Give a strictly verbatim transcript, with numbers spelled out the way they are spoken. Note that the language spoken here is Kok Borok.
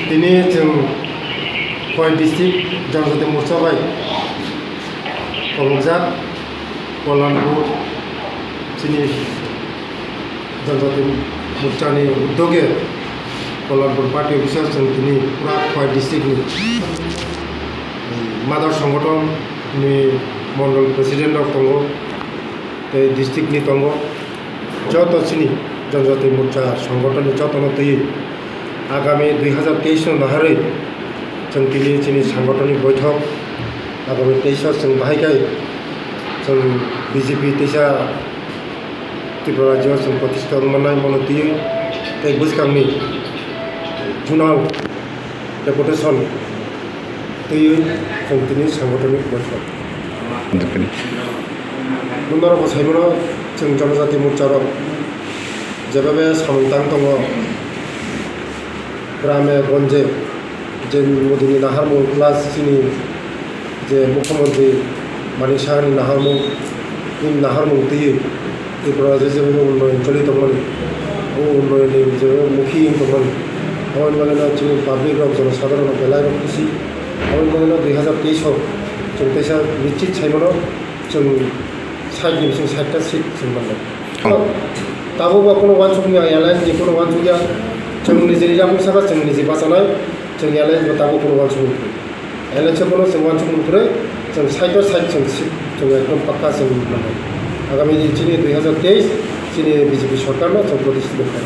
Tini chwng Khowai district Janjati Morcha bai kolokjak Kollanpur chini Janjati Morchani uddoge Kollanpur party office o chwng tini pura Khowai district ni mother songothon ni mondol president rok tongo, tei district ni tongo. Joto chini Janjati Morcha songothon ni jotono twi agami dui hazar teis no naharwi chwng tini chini songothon ni boithok agami teis o chwng bahai khai chwng B J P teisa Tripura rajyo chwng protista wng mannai, mono twiwi tei bwskangni zonal deputation twiwi chwng tini sangothonic boithok. Nung norok bo sai mano, chwng Janajati Morcha rok jebabe samung tang tongo, grame gonje, je Modini naharmung plus chini je Mukhyamantri Manik Sahani naharmung, bini naharmung twiwi Tripura je je unnoyon choli tongmani, o unnayonni je mukhi wng tongmani, aboni bagwino chini public rok, jonosadharon rok belai rok khusi. Aboni bagwino dui hazar teis o chwng teisa nischit sai mano, chwng sait ni bising sait ta seat chwng mannai. Oh. Tabuk bo kunu uansukmani alliance ni kunu uansukya. Chwng nijini yapung saka chwng niji bachanai, chwng alliance bo tabuk kunu uansukmani kwrwi. Alliance bono chwng uansukmani kwrwi, chwng side by side chwng si-, chwng ekdom pakka chwng mannai. Agami chini dui hazar teis chini B J P sorkar no chwng protest khlainai.